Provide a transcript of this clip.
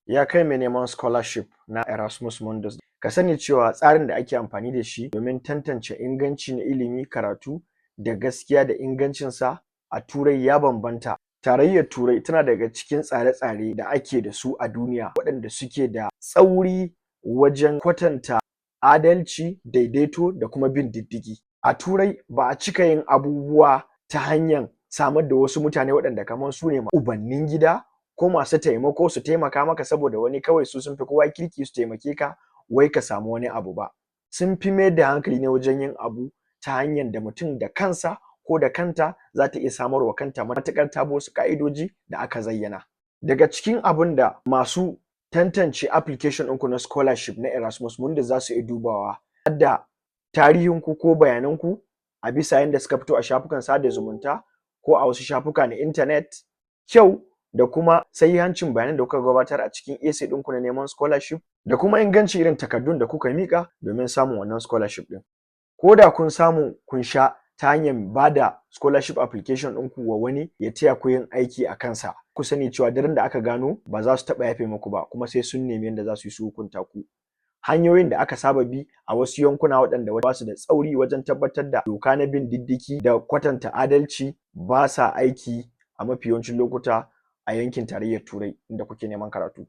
Ya kai mai neman scholarship na Erasmus Mundus, ka sani cewa tsarin da ake amfani da shi domin tantance inganci na ilimi, karatu da gaskiya da ingancinsa a Turai ya bambanta. Tarayyar Turai tana daga cikin tsare-tsare da ake da su a duniya waɗanda suke da tsauri wajen kwatanta adalci, daidaito da kuma bin diddigi. A Turai ba a cika yin abubuwa ta hanyar samar da wasu mutane waɗanda kamar su ne ubannin gida ko masu taimako su taimaka maka saboda wani kawai su sun fi kowa kirki su taimake ka wai ka samu wani abu ba. Sun fi mayar da hankali ne wajen yin abu ta hanyar da mutum da kansa ko da kanta za ta iya samarwa kanta, matuƙar ta bi wasu ƙa'idoji da aka zayyana. Daga cikin abun da masu tantance application ɗinku na scholarship na Erasmus Mundus za su iya dubawa har da tarihinku ko bayananku a bisa yanda suka fito a shafukan sada zumunta ko a wasu shafuka na intanet, kyau da kuma sahihancin bayanan da kuka gabatar a cikin essay ɗinku na neman scholarship, da kuma ingancin irin takardun da kuka miƙa domin samun wannan scholarship ɗin. Ko da kun samu kun sha ta hanyar ba da scholarship application ɗinku wa wani ya taya ku yin aiki a kansa, ku sani cewa daren da aka gano, ba za su taɓa yafe muku ba, kuma sai sun nemi yadda za su yi su hukunta ku. Hanyoyin da aka saba bi a wasu yankuna waɗanda ba su da tsauri wajen tabbatar da doka na bin diddigi da kwatanta adalci ba sa aiki a mafi yawancin lokuta a yankin Tarayyar Turai inda kuke neman karatu.